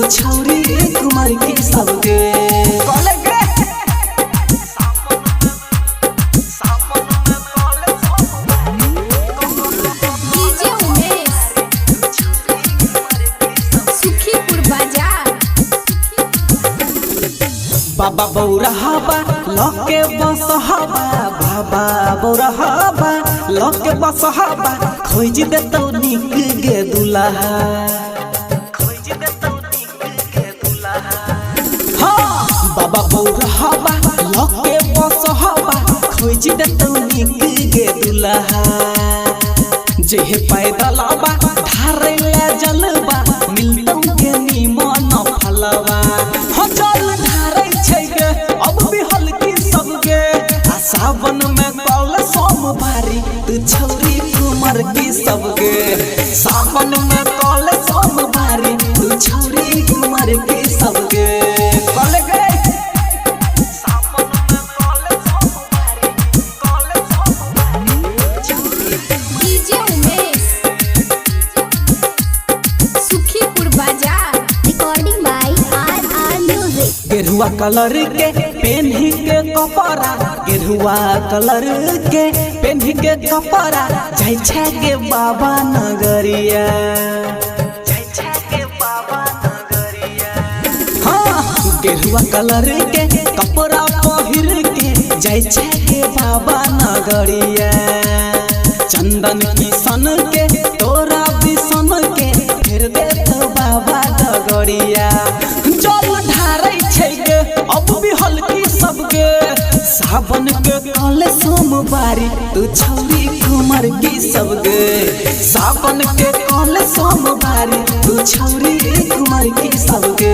छौरी कुमार की सबके। डीजे उमेश, सुखीपुर बाजार। बाबा बौरहबा लके बसहबा, बाबा बौरहबा लके बसहबा, खोज देतौ नीक गे दुल्हा। खोज देतौ नीक गे दुल्हा। हाँ, बाबा बौरहबा लके बसहबा, खोज देतौ नीक गे दुल्हा। जेहे पैदलबा धारे ले जलबा, मिलतौ के नीमन फलवा। हो जल धारे छै गे अब भी हल्की सबके, आ सावन में कल सोमवारी तू छौरी कुमार की सबके। सावन में कल सोमवारी तू छौरी कुमार की सबके। कल गे सावन में कल सोमवारी, कल सोमवारी। डीजे उमेश, सुखीपुर बाजार। Recording by RR Music. गेरुआ कलर के पेन्ही के कपड़ा, गेरुआ कलर के पेन्ही के कपड़ा, जाइ छै के बाबा नगरिया। जाइ छै के बाबा नगरिया। हाँ, गेरुआ कलर के कपड़ा पहिर के जाइ छै के बाबा नगरिया। चंदन किशन के तोरा बिसन के फेर देत बाबा डगरिया। जल ढारै छै गे अब भी हल्की सबके, सावन के कल सोमवारी तू छौरी कुमार की सबके। सावन के कल सोमवारी तू छौरी कुमार की सबके।